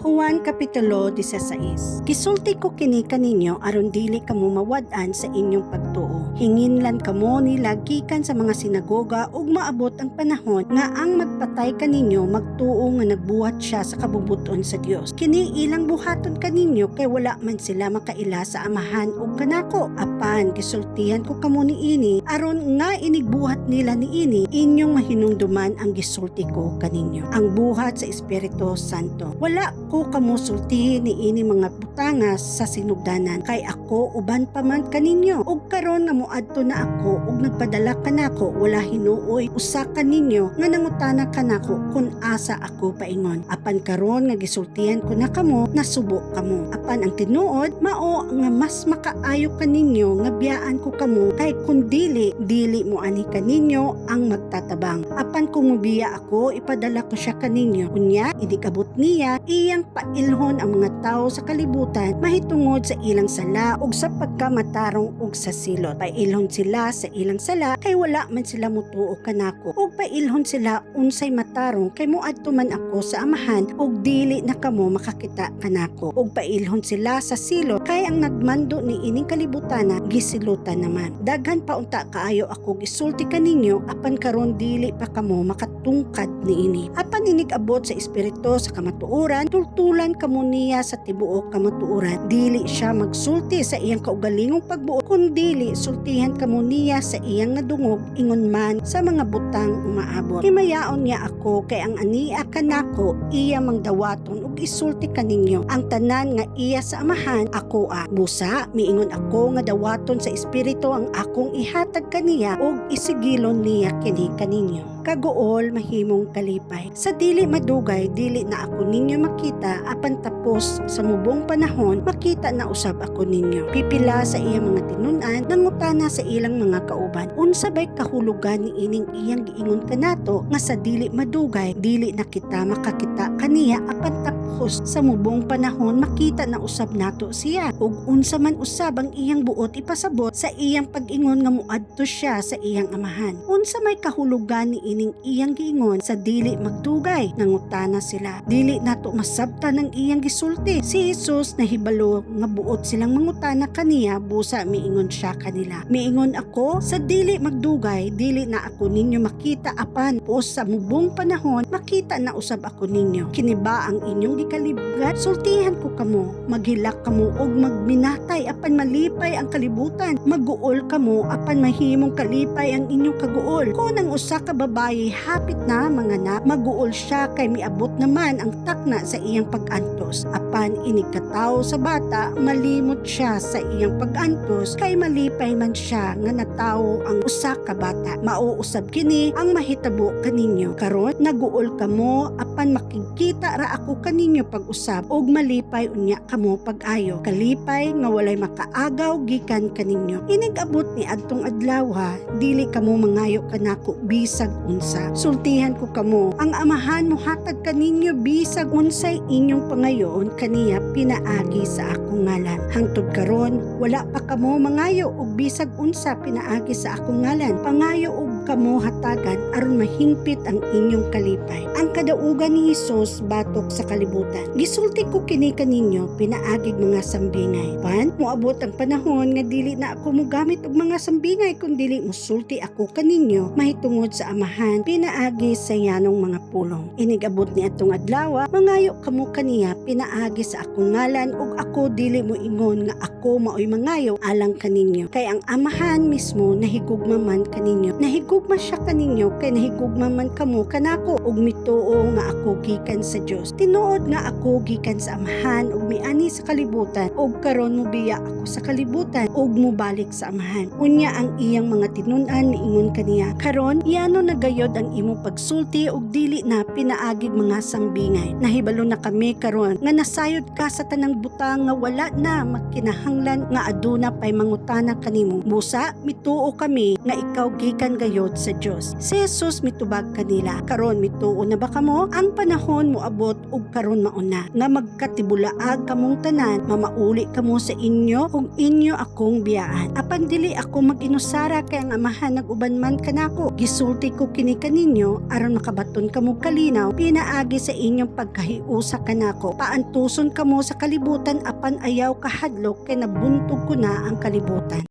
Juan Kapitulo 16. Gisulti ko kini kaninyo aron dili kamo mawad-an sa inyong pagtuo. Hinginlan kamo nila gikan sa mga sinagoga ug maabot ang panahon nga ang magpatay kaninyo magtuo nga nagbuhat siya sa kabubut-on sa Dios. Kini ilang buhaton kaninyo kay wala man sila makaila sa Amahan ug kanako. Apan gisultihan ko kamo niini aron nga inigbuhat nila niini, inyong mahinumduman ang gisulti ko kaninyo. Ang buhat sa Espiritu Santo. Wala ko kamo sultihi niini mga butanga sa sinugdanan kay ako uban pa man kaninyo. Ug karon nga moadto na ako ug nagpadala kanako, wala hinuoy usa kaninyo nga nangutana kanako kung asa ako paingon. Apan karon nga gisultihan ko na kamo, nasubo kamo. Apan ang tinuod mao nga mas makaayo kaninyo nga biyaan ko kamo, kay kun dili, dili moanhi kaninyo ang Magtatabang. Apan kung mobiya ako, ipadala ko siya kaninyo. Unya inig-abot niya, iyang pailhon ang mga tao sa kalibutan mahitungod sa ilang sala ug sa pagkamatarong ug sa silot. Pailhon sila sa ilang sala kay wala man sila mutuo kanako, ug pailhon sila unsay matarong kay moadto man ako sa Amahan ug dili na kamo makakita kanako, ug pailhon sila sa silot kay ang nagmando ni ining kalibutana gisilutan naman. Daghan pa unta kaayo ako gisulti kaninyo, apan karon dili pa kamo makatungkad niini. Apan inig-abot sa Espiritu sa kamatuoran, tultulan kamo niya sa tibuok kamatuoran. Dili siya magsulti sa iyang kaugalingong pagbuot, kundili sultihan kamo niya sa iyang nadungog, ingon man sa mga butang umaabot. Himayaon niya ako kay ang ania kanako iya mang dawaton ug isulti kaninyo. Ang tanan nga iya sa Amahan, ako a. Busa miingon ako nga dawaton sa Espiritu ang akong ihatag kaniya ug isigilon niya kini kaninyo. Kaguol mahimong kalipay. Sa dili madugay, dili na ako ninyo makita, apan tapos sa mubong panahon, makita na usab ako ninyo. Pipila sa iyang mga tinun-an nangutana sa ilang mga kauban, "Unsa bay kahulugan ni ining iyang giingon kanato nga sa dili madugay dili na kita makakita kaniya, apan tapos sa mubong panahon makita na usab nato siya? Ug unsa man usab ang iyang buot ipasabot sa iyang pag-ingon nga muadto siya sa iyang Amahan? Unsa may kahulugan ni ining iyang giingon, 'Sa dili magdugay'?" Nangutana sila, "Dili nato masabtan ang iyang gisulti." Si Jesus nahibalo nga buot silang mangutana kaniya, busa miingon siya kanila, "Miingon ako, sa dili magdugay dili na ako ninyo makita, apan tapos sa mubong panahon makita na usab ako ninyo. Kini ba ang inyong gikalibgan? Sultihan ko kamo, maghilak kamo og magminatay, apan malipay ang kalibutan. Maguol kamo, apan mahimong kalipay ang inyong kaguol. Kung ang usa ka babaye hapit na manganak, maguol siya kay miabot naman ang takna sa iyang pag-antos. Apan inigkatawo sa bata, malimot siya sa iyang pag-antos kay malipay man siya nga natawo ang usa ka bata. Mao usab kini ang mahitabo kaninyo. Karon naguol kamo, apan makigkita ra ako kaninyo pag-usab ug malipay unya kamo pag-ayo. Kalipay nga walay makaagaw gikan kaninyo. Inig-abot ni adtong adlaw, dili kamo mangayo kanako bisag unsa. Sultihan ko kamo, ang Amahan mohatag kaninyo bisag unsay inyong pangayoon kaniya pinaagi sa akong ngalan. Hangtod karon wala pa kamo mangayo og bisag unsa pinaagi sa akong ngalan. Pangayo ug kamo hatagan aron mahingpit ang inyong kalipay. Ang kadaugan ni Hesus batok sa kalibutan. Gisulti ko kini kaninyo pinaagig mga sambingay. Apan moabot ang panahon nga dili na ako mogamit og mga sambingay, kun dili mosulti ako kaninyo mahitungod sa Amahan pinaagi sa yanong mga pulong. Inig-abot ni atong adlaw, mangayo kamo kaniya pinaagi sa akong ngalan, ug ako dili mo ingon nga ako maoy mangayo alang kaninyo. Kay ang Amahan mismo nahigugma man kaninyo. Nahigugma siya kaninyo kay nahigugma man kamo kanako ug mituo nga ako gikan sa Dios. Tinuod nga ako gikan sa Amahan ug miani sa kalibutan, ug karon mobiya ako sa kalibutan ug mobalik sa Amahan. Unya ang iyang mga tinun-an miingon kaniya, "Karon yano na gayod ang imong pagsulti ug dili na pinaagig mga sambingay. Nahibalo na kami karon nga nasayod ka sa tanang butang nga wala na makinahanglan nga aduna pay mangutana kanimo. Busa mituo kami nga ikaw gikan gayod hangtod sa Dios. Si Jesus mitubag kanila, "Karon mituo na ba kamo? Ang panahon moabot ug karon mao na nga magkatibulaag kamong tanan, mamauli kamo sa inyo ug inyo akong biyaan. Apan dili ako mag-inusara kay ang Amahan nag-uban man kanako. Gisulti ko kini kaninyo aron makabaton kamo kalinaw pinaagi sa inyong pagkahiusa kanako. Paantuson kamo sa kalibutan, apan ayaw kahadlok kay nabuntog ko na ang kalibutan."